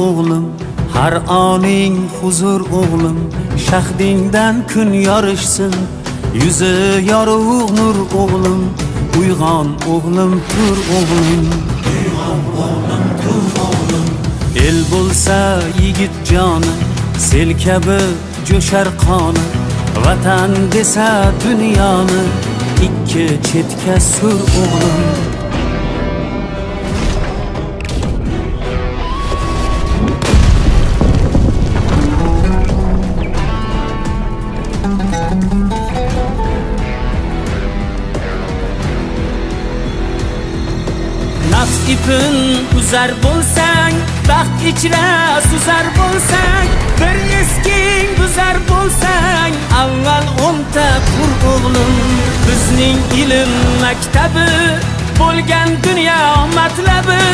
o'g'lim, har oning huzur o'g'lim. Shahdingdan kun yorishsin, yuzi yorug' nur o'g'lim. Uyg'on o'g'lim, tur o'g'lim. Uyg'on o'g'lim, tur o'g'lim. El bo'lsa yigit joni, sel kabi jo'shar qoni. Vatan desa dunyoni ikki chetga sur o'g'lim. Nafs ipin uzar bo'lsang, baxt ichra suzar bo'lsang, bir esking buzar bo'lsang, avval o'nta qur o'g'lim. Bizning ilm maktabi bo'lgan dunyo matlabi,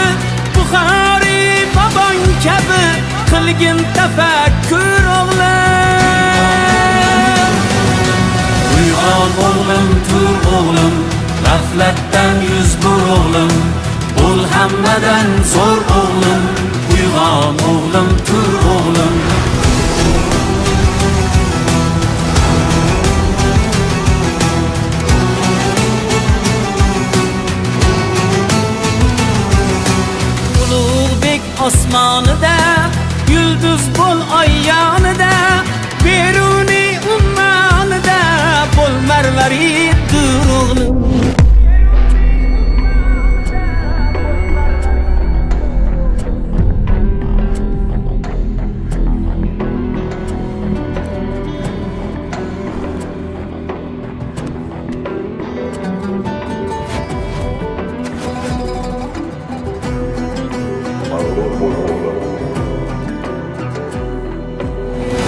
Buxoriy bobong kabi qilgin tafakkur o'g'lim. Uyg'on o'g'lim, tur o'g'lim, g'aflatdan yuz bur o'g'lim. Bo'l hammadan zo'r o'g'lim. Uyg'on o'g'lim, tur o'g'lim. Ulug'bek osmonida yulduz bo'l oy yonida, Beruniy ummonida bo'l marvarid o'g'lim.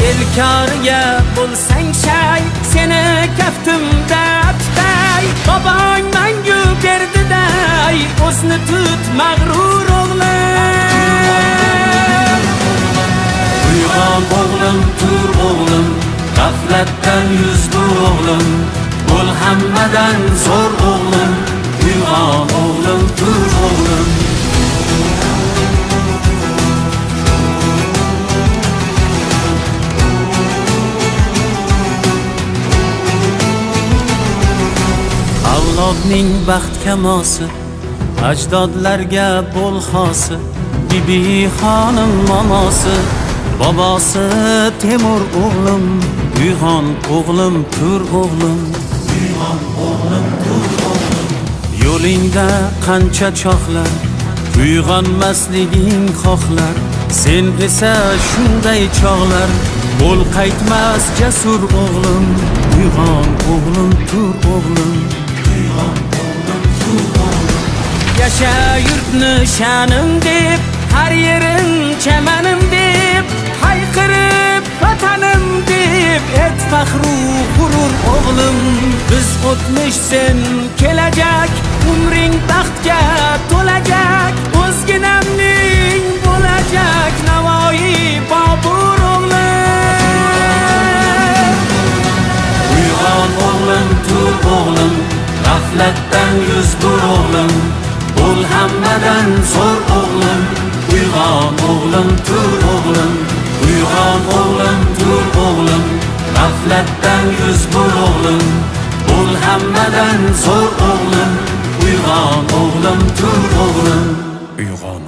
El koriga bo'lsang shay, seni kaftimda tutay. Bobong mangu berdiday, o'zni tut mag'rur o'g'lim. Uyg'on o'g'lim, tur o'g'lim, g'aflatdan yuz bur o'g'lim. Bo'l hammadan zo'r o'g'lim. Uyg'on o'g'lim, tur o'g'lim. Avlodning baxt kamosi, ajdodlarga bo'l xosi, Bibi xonim momosi, bobosi Temur o'g'lim. Uyg'on o'g'lim, tur o'g'lim. Uyg'on o'g'lim, tur o'g'lim. Yo'lingda qancha chohlar, uyg'onmasliging xohlar. Sen esa shunday chog'lar, bo'l qaytmas jasur o'g'lim. Uyg'on o'g'lim, tur o'g'lim. Uyg'on o'g'lim, tur o'g'lim. Yasha yurtni sha'nim deb, har yerin chamanim deb, hayqirib vatanim deb, et faxru g'urur o'g'lim. Biz o'tmish, sen kelajak, umring baxtga to'lajak, o'zginamning bo'lajak Navoiy, Bobur o'g'lim. Uyg'on o'g'lim, tur o'g'lim, g'aflatdan yuz bur o'g'lim. Bo'l hammadan zo'r o'g'lim. Uyg'on o'g'lim, tur o'g'lim. Uyg'on o'g'lim, tur o'g'lim, g'aflatdan yuz bur o'g'lim. Bo'l hammadan zo'r o'g'lim. Uyg'on o'g'lim, tur o'g'lim. Uyg'on